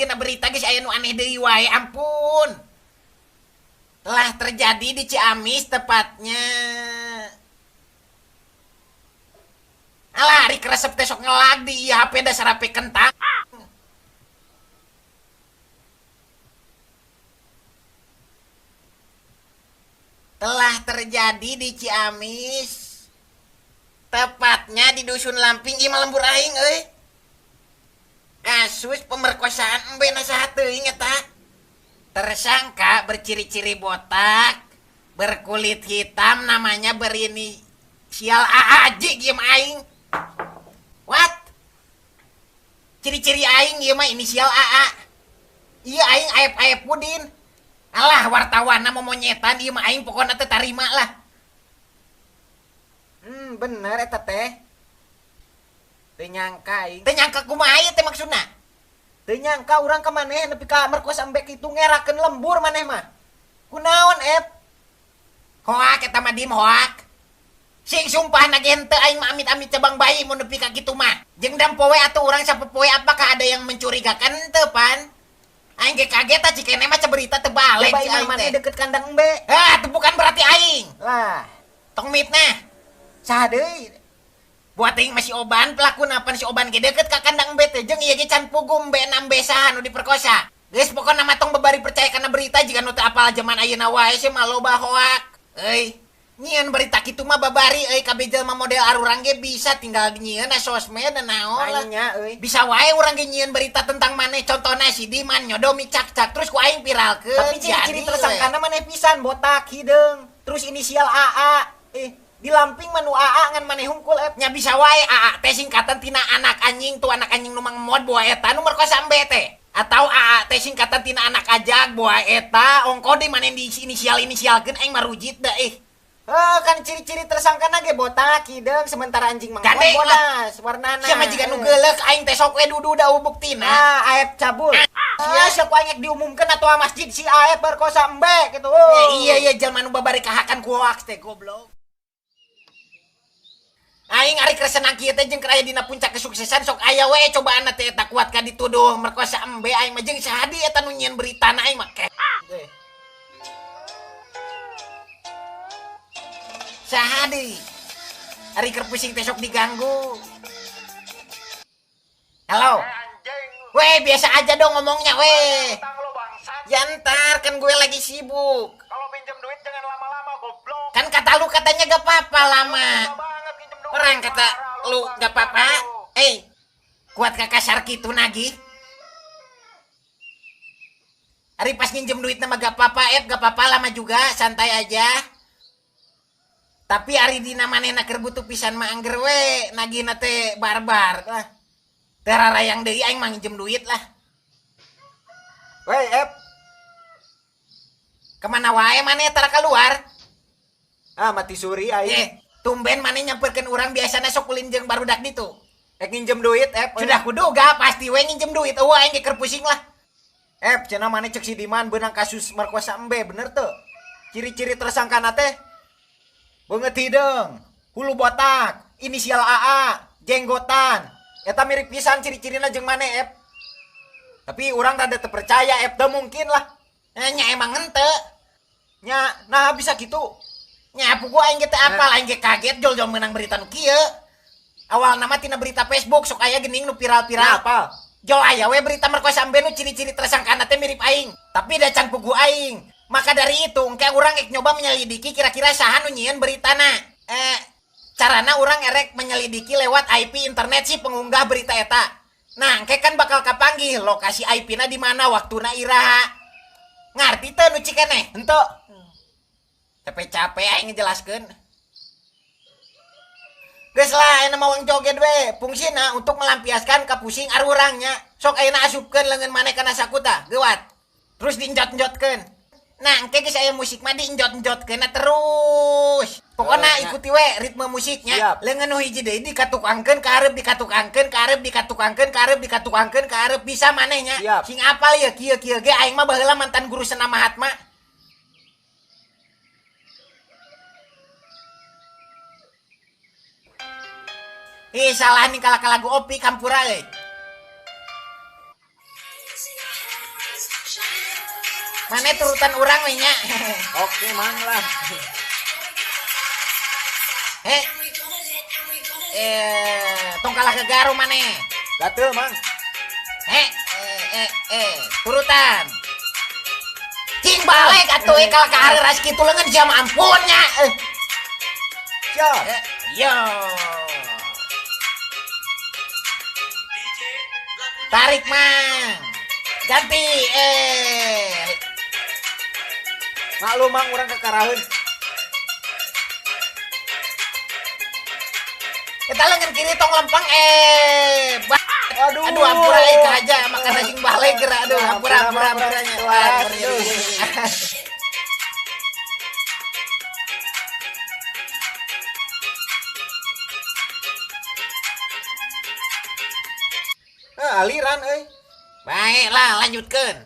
Ayeuna berita geus aya nu aneh deui wae, ampun. Telah terjadi di Ciamis tepatnya. Alah, ari keresep teh sok ngelag di ieu HP dasar HP kentang. Telah terjadi di Ciamis, tepatnya di Dusun Lamping, ieu mah lembur aing euy. Kasus pemerkosaan embe saha teuing eta. Tersangka berciri-ciri botak, berkulit hitam, namanya berinisial AAJ ieu mah aing. What? Ciri-ciri aing ieu mah inisial AA. Ieu aing Aep-Aep Pudin. Alah wartawana momonyetan ieu mah aing pokona teh tarima lah. Bener eta teh. Teu nyangka aing. Teu nyangka kumaha ieu teh maksudna? Teu nyangka urang ka maneh nepi ka merkosa embe kitu ngerakeun lembur maneh mah. Kunaon Ep? Hoak eta mah dim hoak. Sing sumpah na ge henteu aing mah amit-amit cabang bayi mun nepi ka kitu mah. Jeung dampowe atuh urang sapopoe apakah ada yang mencurigakan henteu pan? Aing ge kaget tah cikene mah berita teu balik si aing maneh deket kandang embe. Ah, teu bukan berarti aing. Lah, tong mitnah. Saha deui? Buat aing masih Oban, pelaku napan si Oban ge deket ka kandang embe teh jeung ieu ge can pugu embe 6B saha nu diperkosa. Geus pokona mah tong babari percaya kana berita jiga nu teu apal jaman ayeuna wae sih mah loba hoak. Euy, nyieun berita kitu mah babari euy kabeh jelema model arurang ge bisa tinggal nyieun na sosmed naon lah. Nya euy. Bisa wae urang ge nyieun berita tentang maneh contohna si Diman nyodomi cak-cak terus ku aing viralkeun. Tapi ciri-ciri tersangkana maneh pisan botak hideung terus inisial AA. Di Lamping mah nu AA ngan maneh hungkul Ep. Nya bisa wae AA teh singkatan tina anak anjing tuh anak anjing nu mangmod boa eta nu merkosa embe teh. Atau AA teh singkatan tina anak ajag boa eta ongko di maneh di inisial-inisialkeun aing mah rujit da ih. Oh, kan ciri-ciri tersangkana ge botak hideung sementara anjing mangmod bodas warnana. Sia mah jiga nu geuleuh aing teh sok we dudu da buktina. Nah, Aep cabul. Sia sok aing diumumkeun atuh masjid si Aep berkosa embe gitu. Oh. Ya, iya iya jelema nu babari kahakan ku hoaks teh goblok. Aing ari keresenang kieu teh jeung keur aya dina puncak kesuksesan sok aya we cobaanna teh eta kuat ka dituduh merkosa embe aing mah jeung saha di eta nu nyieun beritana aing mah ke. Saha deui? Ari keur pusing teh sok diganggu. Halo. Weh, biasa aja dong ngomongnya weh. Ya ntar kan gue lagi sibuk. Kalau pinjam duit jangan lama-lama goblok. Kan kata lu katanya gak apa-apa lama. Orang kata lu gak apa-apa. Kuat kakak kasar gitu nagih. Hari pas nginjem duit nama gak apa-apa, gak apa-apa lama juga, santai aja. Tapi hari dina manehna keur butuh pisan mah angger we, nagihna teh barbar lah. Teu rarayang deui aing mah nginjem duit lah. Weh, Ep. Kemana wae maneh tara keluar? Ah, mati suri aing. Tumben maneh nyamperkeun urang biasana sok ulin jeung barudak ditu. Nginjem duit, Ep. Sudah kuduga pasti we nginjem duit. Eueuh aing ge keur pusing lah. Ep, cenah maneh cek si Diman beunang kasus merkosa embe, bener teu? Ciri-ciri tersangkana teh beungeut hideung, hulu botak, inisial AA, jenggotan. Eta mirip pisan ciri-cirina jeung maneh, Ep. Tapi urang rada teu percaya, Ep, teu mungkin lah. Nya emang henteu. Nya, nah bisa kitu. Nya pugu aing ge teu apal, aing ge kaget jol-jol meunang berita nu kieu. Awal nama tina berita Facebook sok aya geuning nu viral-viral. Apal? Jol aya we berita merkosa embe nu ciri-ciri tersangkana teh mirip aing. Tapi da can pugu aing. Maka dari itu engke urang ek nyoba menyelidiki kira-kira saha nu nyieun beritana. Carana urang erek menyelidiki lewat IP internet si pengunggah berita eta. Nah, engke kan bakal kapanggih lokasi IP-na di mana, waktuna iraha. Ngarti teu nu cikeneh? Henteu. Capek-capek aing ngejelaskeun. Geus lah ayeuna mah wang joget we. Fungsina untuk melampiaskan kapusing arurangnya. Sok ayeuna asupkeun leungeun maneh kana saku tah, geuwat. Terus dienjot-enjotkeun. Nah, engke geus aya musik mah dienjot-enjotkeun terus. Pokona ikuti we ritme musiknya. Leungeun nu hiji deui dikatukangkeun ka hareup, dikatukangkeun ka hareup, dikatukangkeun ka hareup, dikatukangkeun ka hareup bisa manehnya. Sing apal ye kieu-kieu ge aing mah baheula mantan guru senam Mahatma. Ih, salah nih kalah lagu Opi kampura euy. Maneh turutan urang we nya. Oke, Mang lah. He. Tong kalah ke garu maneh. Gatel, Mang. He, turutan. Cing balik atuh kalah ka hareuras kitu leungeun sia mah ampun nya. Siap. Yo. Tarik, Mang. Ganti. Maklum, Mang, urang kekaraheun. Kita lengan kiri tong lempeng. Aduh. Aduh, ampura ka aja makan anjing balik geura. Aduh, ampura ampura ampura nya. Aliran euy. Baiklah, lanjutkeun.